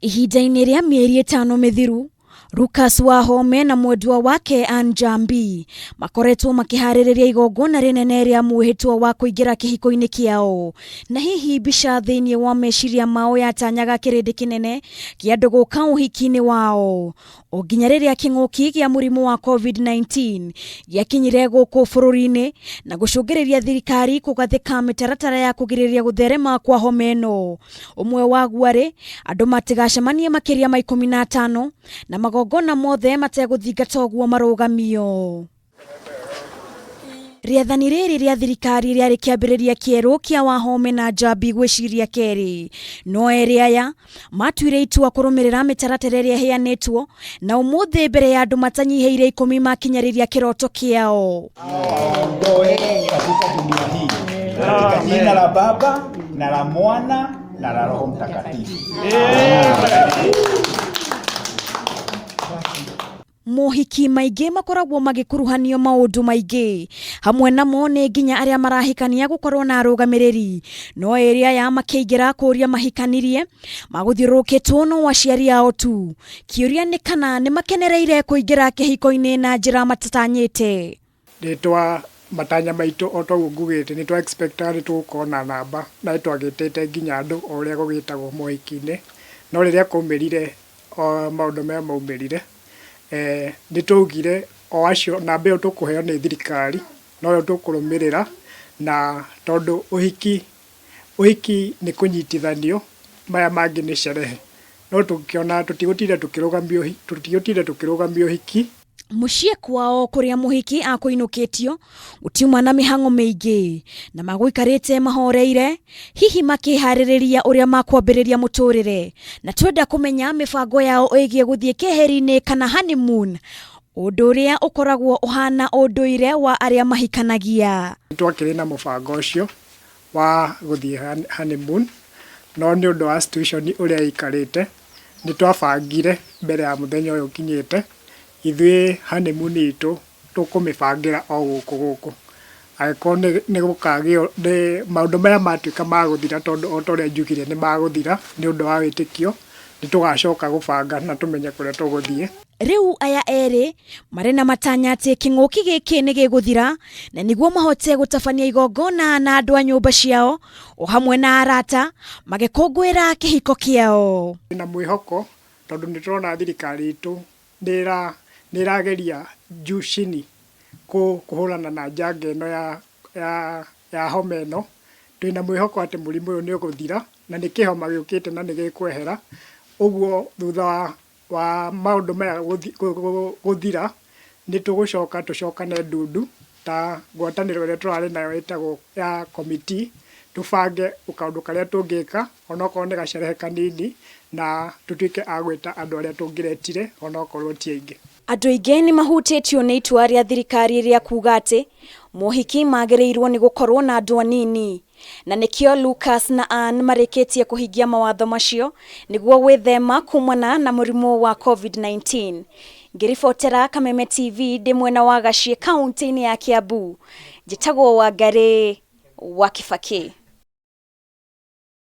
Ihinda-inĩ rĩa mĩeri ĩtano mĩthiru, Lucas Wahome na mwendwa wake Ann Njambi makoretwo makĩharĩrĩria igongona rĩnene rĩa mwĩhĩtwa wa kũingĩra kĩhiko-inĩ kĩao. Na hihi mbica thĩinĩ wa meciria mao yatanyaga kĩrĩndĩ kĩnene kĩa andũ gũka ũhiki-inĩ wao. O nginya rĩrĩa kĩng'ũki gĩa mũrimũ wa COVID-19 gĩakinyire gũkũ bũrũri-inĩ na gũcũngĩrĩria thirikari kũgathĩka mĩtaratara ya kũgirĩrĩria gũtherema kwa homa ĩno. Ũmwe waguo arĩ andũ matigacemanie makĩria ma 15 na magongona mothe mategũthingata ũguo marũgamio. Rĩathani rĩrĩ rĩa thirikari rĩarĩ kĩambĩrĩria kĩerũ kĩa Wahome na Njambi gwĩciria kerĩ. No erĩ aya matuire itua kũrũmĩrĩra mĩtaratara ĩrĩa ĩheanĩtwo na ũmũthĩ mbere ya andũ matanyihĩire ikũmi makinyarĩria kĩroto kĩao. Awaondoe katika dunia hii katika jina la Baba na la Mwana na la Roho Mtakatifu. Mohiki maingĩ makoragwo magĩkuruhanio maũndũ maingĩ, hamwe namo nĩ nginya arĩa marahikania gũkorwo na arũgamĩrĩri. No erĩ aya makĩingĩra kũria mahikanirie, magũthiũrũrũkĩtwo no aciari ao tu. Kĩũria nĩ kana nĩ makenereire kũingĩra kĩhiko-inĩ na njĩra matatanyĩte. Nĩ matanya maitũ o toguo ngugĩte nĩ twa expectaga nĩ tũgũkorwo na namba na nĩ twagĩtĩte nginya andũ o ũrĩa gũgĩtagwo mohiki-inĩ, no rĩrĩa kwaumĩrire o maũndũ maya maumĩrire, nĩ twaugire o acio namba ĩyo tũkũheo nĩ thirikari noyo tũkũrũmĩrĩra, na tondũ ũhiki ũhiki nĩ kũnyitithanio, maya mangĩ nĩ sherehe, no tũkĩona tũtigũtinda tũkĩrũgamia tũtigũtinda tũkĩrũgamia ũhiki. Mũciĩ kwao kũrĩa mũhiki akũinũkĩtio gũtiuma na mĩhang'o mĩingĩ na magũikarĩte mahoreire hihi makĩharĩrĩria ũrĩa makwambĩrĩria mũtũrĩre, na twenda kũmenya mĩbango yao ĩgiĩ gũthiĩ keheri-inĩ kana honeymoon, ũndũ ũrĩa ũkoragwo ũhana ũndũire wa arĩa mahikanagia. Twakĩrĩ na mũbango ũcio wa gũthiĩ honeymoon, no nĩ ũndũ wa situation ũrĩa ĩikarĩte nĩ twabangire mbere ya mũthenya ũyũ ũkinyĩte, ithuĩ honeymoon itũ tũkũmĩbangĩra o gũkũ gũkũ. Angĩkorwo nĩ gũkagĩa maũndũ maya matuĩka ma gũthira, tondũ o ta ũrĩa njugire nĩ magũthira nĩ ũndũ wa wĩtĩkio, nĩ tũgacoka gũbanga na tũmenye kũrĩa tũgũthiĩ. Rĩu aya erĩ marĩ na matanya atĩ kĩng'ũki gĩkĩ nĩ gĩgũthira na nĩguo mahote gũtabania igongona na andũ a nyũmba ciao o hamwe na arata magĩkũngũĩra kĩhiko kĩao. Na mwĩhoko tondũ nĩ tũrona thirikari itũ nĩ ĩrageria juu chini kũhũrana na njanga ĩno ya homa ĩno. Twĩna mwĩhoko atĩ mũrimũ ũyũ nĩ ũgũthira na nĩ kĩhoma gĩũkĩte na nĩ gĩkwehera. Ũguo thutha wa maũndũ maya gũthira nĩ tũgũcoka tũcokane ndundu ta ngwatanĩro ĩrĩa tũrarĩ nayo ĩtagwo ya committee, tũbange kaũndũ karĩa tũngĩka onokorwo nĩ gacerehe kanini na tũtuĩke a gwĩta andũ arĩa tũngĩretire onokorwo ti aingĩ. Andũ aingĩ nĩ mahutĩtio nĩ itua rĩa thirikari rĩa kuga atĩ mohiki magĩrĩirwo nĩ gũkorwo na andũ anini, na nĩkĩo Lucas na Ann marĩkĩtie kũhingia mawatho macio nĩguo gwĩthema kumana na mũrimũ wa COVID-19. Ngĩribotera Kameme TV ndĩ mwena wa Gaciĩ kaunti-inĩ ya Kiambu, njĩtagwo Wangarĩ wa Kibaki.